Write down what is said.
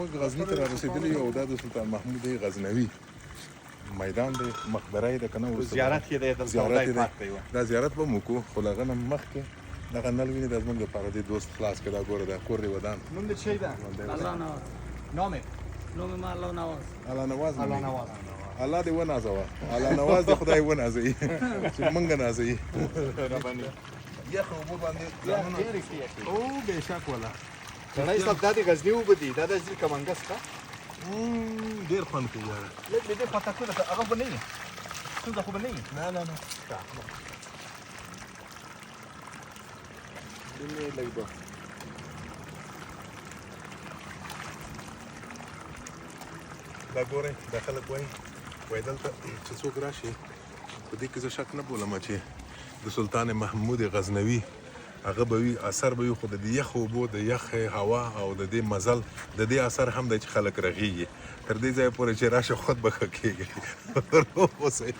موږ غزني ته را رسېدلي یو او دا د سلطان محمود غزنوي میدان دی، مقبره یې ده که نه؟ اوس زیارت یې دی دلته، زیارت خدای یې پاک دی. دی. دا زیارت به مو کو، خو له هغه نه مخکې دغه نل وینې، دا زموږ دپاره دې دوست خلاص کړه. دا ګوره، دا کور دې ودان. نوم د چی ده؟ الله نواز. نامت؟ نوم ما الله نواز. الله نواز. الله نومېږي. نواز. الله دې ونازوه، الله نواز دې خدای ونازوي چې مونږ نازوي. رباني. یخ اوبو باندې ځانونه ډېرې ښې یخې. او بېشک ولا. سړی صاحب، دا د غزني اوبه دي، دا د غزني کمنګس ښه. ډېر خوند کوي یاره. لږ مې دې خوا ته کړه، هغه به نه وي ستونزه، خو به نه وي؟ نه نه نه. لږ به دا ګورئ، دا خلک وایي، وایي دلته چې څوک راشي، په دې کې زه شک نه بولم چې د سلطان محمود غزنوي هغه به وي، اثر به وي، خو د دې یخو اوبو، د یخې هوا او د دې مزل، د دې اثر هم دی چې خلک رغېږي تر دې ځایه پورې چې راشه، خود به ښه کېږي. روغ اوسئ.